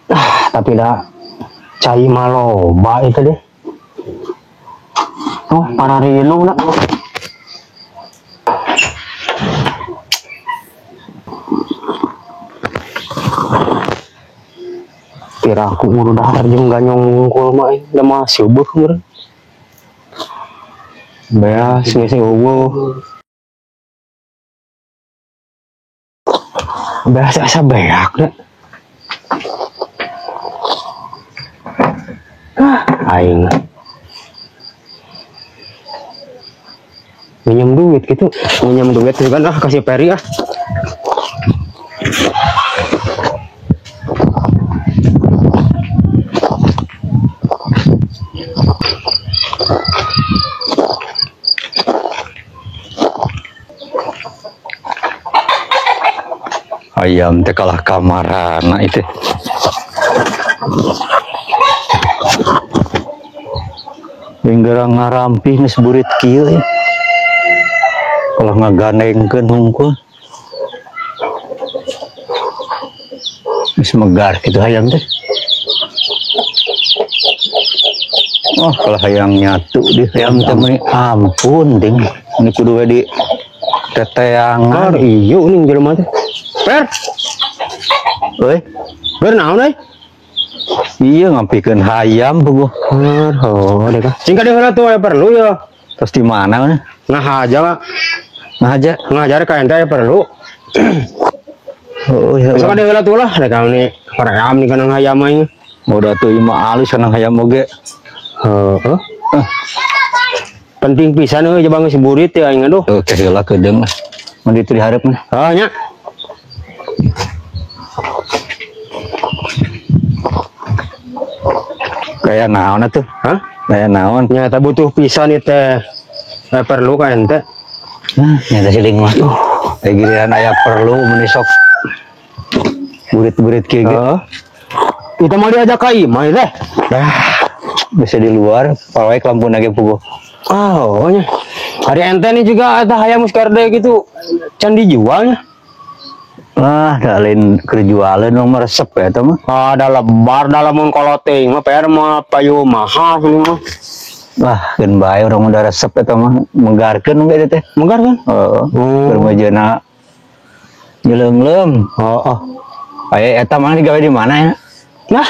Ah, tapi dah cai mah loba itu deh. Oh, para rino nak. Kira aku nguru dahar jeung ganyong ngungkul mah da masih beuh meureun. Beas geus eueuh. Beas asa beak da. Ah, aing minjem duit gitu, minjem duit kan ah kasih Peri ah. Ayam teh kalah kamarana itu. Hingga ngarampih geus burit kieu ya. Kalau ngaganengkeun hungkul. Geus megar kitu hayam teh. Oh, kalau hayang nyatu di hayam teh meuni ampun ding. Ini kudu we di teteangan. Iyo ning jelema teh. Per. Euy, ber naon euy? Iya ngampikeun hayam puguh. Oh, deh kah. Cing ka heula tuh aya perlu ya. Terus di mana mana? Nah aja, Pak. Nah aja. Ngajar ka ente aya perlu. Oh, iya. Sok ka heula tuh lah, rek nih hoream nih kana hayam aing. Udah tuh imah alus kana hayam oge. Heeh. Penting pisan euy jabang geus burit ya aing aduh. Oke, heula kedeung lah. Mun ditu dihareup mah. Heuh nya. Kayak naon atuh? Hah? Kayak naon? Nyata butuh pisan ieu teh. Perlu ka ente. Nah, nyata siling mah. Kayak giliran aya perlu mun sok burit-burit kieu ge. Heeh. Kita mau diajak ka imah teh. Dah, bisa di luar, pawaek lampuna ge puguh. Oh, nya. Hari ente nih juga eta hayam geus garde gitu can dijualnya. Lah, da lain keur jualeun mah resep ya eta mah. Ah, da lebar da lamun koloteng mah PR mah payu mahal ini mah. Wah, keun bae urang udah resep eta mah megarkeun we teh. Megar kan? Heeh. Keur majena nyeleungleum. Heeh. Aya eta mah digawe di mana ya? Nah.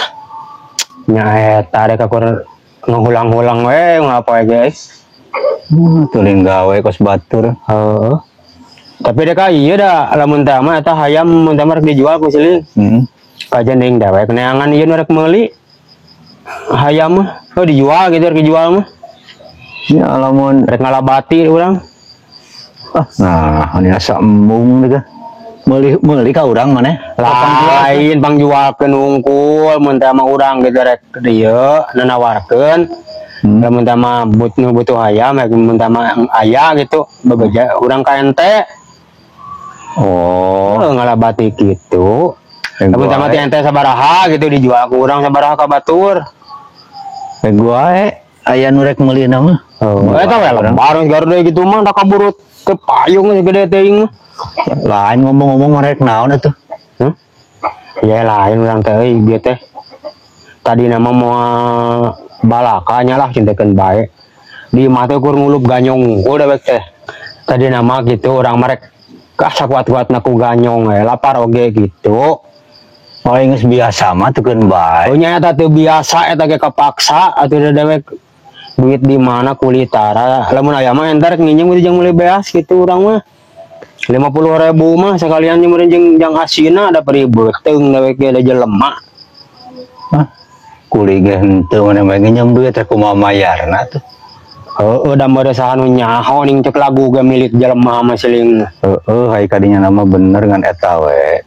Nya eta rek akur nguhulang-hulang we ngapa guys. Tuling gawe kos batur. Heeh. Tapi dek iya dah lamun teh mah eta hayam mun teh mah rek dijual ku siling. Heeh. Kajen deung dewek neangan ieu nu rek meuli hayam mah. Oh dijual gitu rek dijual mah. Ya lamun rek ngalabati urang. Ah, nah ini asa embung deui. Meuli ka urang maneh? Lain pangjualkeun hungkul mun teh mah urang gitu rek dieu nanawarkeun. Lamun teh mah butuh hayam rek mun teh mah aya gitu bebeja urang ka ente. Oh, ngalabati gitu. Lamun teh mah ti ente sabaraha gitu dijual ku urang sabaraha ka batur. Gua aya nu rek meuli na mah. Oh, eta we lebar garde gitu mah da kaburut ke payung gede teuing mah. Lain ngomong-ngomong rek naon atuh? Huh? Ya lain urang teh euy bieu teh. Tadi nama moal balakanya lah cintakeun bae. Di imah teh kur ngulup ganyong unggul dewek teh. Tadi nama gitu urang mah rek kah sakuat-kuatna ku ganyong we lapar oge gitu. Oh geus biasa mah teukeun bae. Oh nya eta teu biasa eta ge kepaksa atuh dewek duit di mana kulitara. Lamun aya mah entar nginjem gitu jeung meuli beas gitu urang mah. 50.000 mah sekalian nyeureun jeung jang asina ada peribeuteung dewek ge da jelema. Hah? Kuli ge henteu maneh mah nginjem duit teh kumaha mayarna tuh. Heeh, da mere saha nu nyaho ning cek lagu ge milik jelema mah siling. Heeh, hai kadinya nama bener ngan eta we.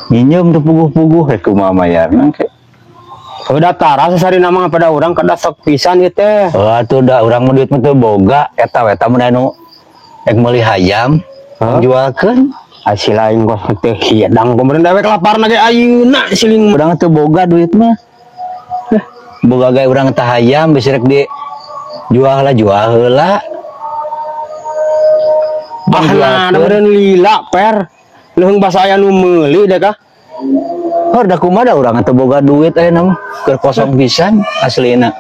Nginjem teu puguh-puguh rek kumaha mayarna ke. Udah tara sesari nama pada urang kada sok pisan ieu teh. Heuh atuh da urang mah duit mah teu boga eta we eta mun anu rek meuli hayam jualkeun. Hasil aing kos teh hidang kemarin dewek laparna ge ayeuna siling. Urang teu boga duit mah. Boga ge urang teh hayam bisi rek di jual lah jual heula. Ah, nah, jualkeun. Meureun lila per. Leuheung basa aya nu meuli deh kah? Hor da kumaha da urang teu boga duit ayeuna mah. Keur kosong pisan aslina.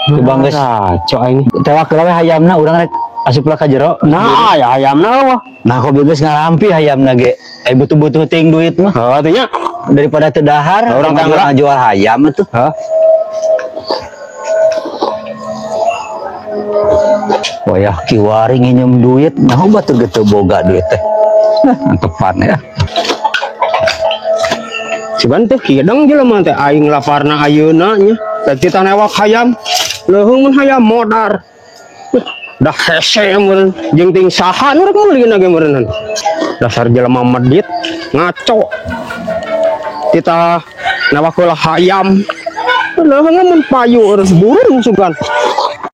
Coba geus Ngaco aing. Tewak heula we hayamna, urang rek asup lah ka jero. Nah, aya hayamna wah. Nah, kok geus ngarampi hayamna ge. Eh, butuh-butuh ting duit mah Heuh teh nya. Daripada teu dahar, Urang jual, tangga. Jual hayam atuh. Hah? Wayah kiwari nginjem duit, nah batur ge teu boga duit teh. Nah, antepan ya. Cuman teh hidang jelema teh aing laparna ayeuna nya. Teh kita newak hayam. Leuheung mun hayam modar. Dah hese meureun jeung ting saha nu rek meulina ge meureunnan. Dasar jelema medit, ngaco. Kita newak heula hayam. Leuheung mun payu burung sugan.